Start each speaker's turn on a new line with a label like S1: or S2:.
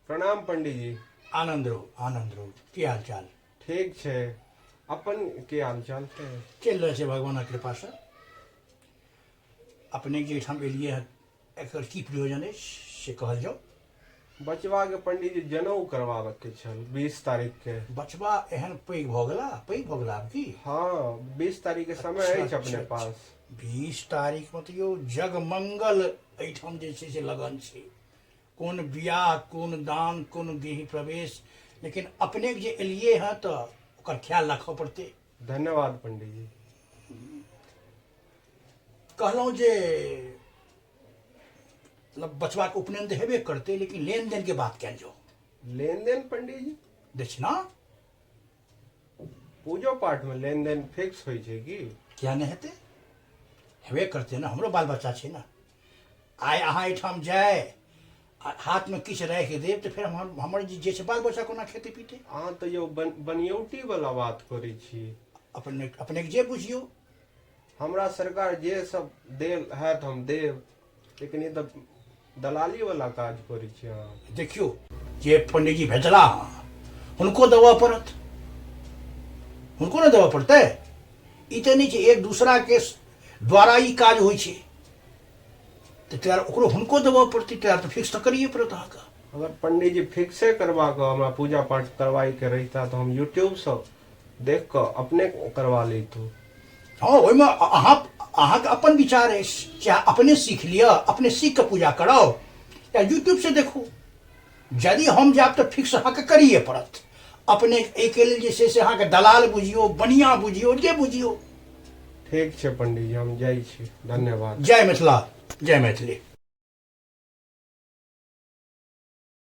S1: प्रणाम पंडीजी।
S2: आनंद रहू, आनंद रहू। की हाल चाल?
S1: ठीक छै, अपन की हाल चाल छै?
S2: चलि रहल छै भगवानक कृपासँ। अपने जे एहिठाम एलियै हँ, एकर की प्रयोजन अछि से कहल जाउ।
S1: बचवा के पंडीजी जनउ करवाबऽ के छल 20 तारीख के।
S2: बचवा एहन पैघ भऽ गेला? पैघ भऽ गेला आब की?
S1: हँ, 20 तारीख के समय अछि अपने पास।
S2: 20 तारीख में तऽ यौ जगमंगल एहिठाम जे छै से लगन छै, कोन बियाह, कोन दान, कोन गृह प्रवेश, लेकिन अपने जे एलियै हँ तऽ ओकर ख्याल राखऽ पड़तै।
S1: धन्यवाद पंडीजी।
S2: कहलहुँ जे मतलब बचबाके उपनयन तऽ हेबे करतै, लेकिन लेन देन के बात कयल जाउ।
S1: लेन देन पंडीजी?
S2: दक्षिणा।
S1: पूजो पाठ में लेन देन फिक्स होइ छै की?
S2: किया नहि हेतै, हेबे करतै ने, हमरो बाल बच्चा छै ने। आइ अहाँ एहिठाम जाय आ हाथमे किछु राखि देब तऽ फेर हमर जे छै बाल बच्चा कोना खेतै पीतै?
S1: अहाँ तऽ यौ बनियौटी वाला बात करै छी।
S2: अपने अपनेके जे बुझियौ।
S1: हमरा सरकार जे सब देल हैत हम देब, लेकिन ई तऽ दलाली वाला काज करै छी अहाँ।
S2: देखियौ, जे पंडीजी भेजला हँ हुनको देबऽ पड़त, हुनको ने देबऽ पड़तै। ई तऽ नहि छै एक दूसराके द्वारा ई काज होइ छै, तऽ तैयार ओकरो हुनको देबऽ पड़तै, तैयार तऽ फिक्स तऽ करिए पड़त अहाँके।
S1: अगर पंडीजी फिक्से करवा कऽ हमरा पूजा पाठ करवाई के रहिता तऽ हम यूट्यूब सँ देख कऽ अपने करवा लैतहुँ।
S2: हँ, ओहिमे अहाँके अपन विचार अछि, चाहे अपने सीख लिअ, अपने सीख कऽ पूजा कराउ या यूट्यूबसँ देखू। यदि हम जायब तऽ फिक्स अहाँके करिए पड़त। अपने एहिके लेल जे छै से अहाँके दलाल बुझियौ, बनिया बुझियौ, जे बुझियौ।
S1: ठीक छै पंडीजी, हम जाइ छी, धन्यवाद।
S2: जय मिथिला, जय मैथिली।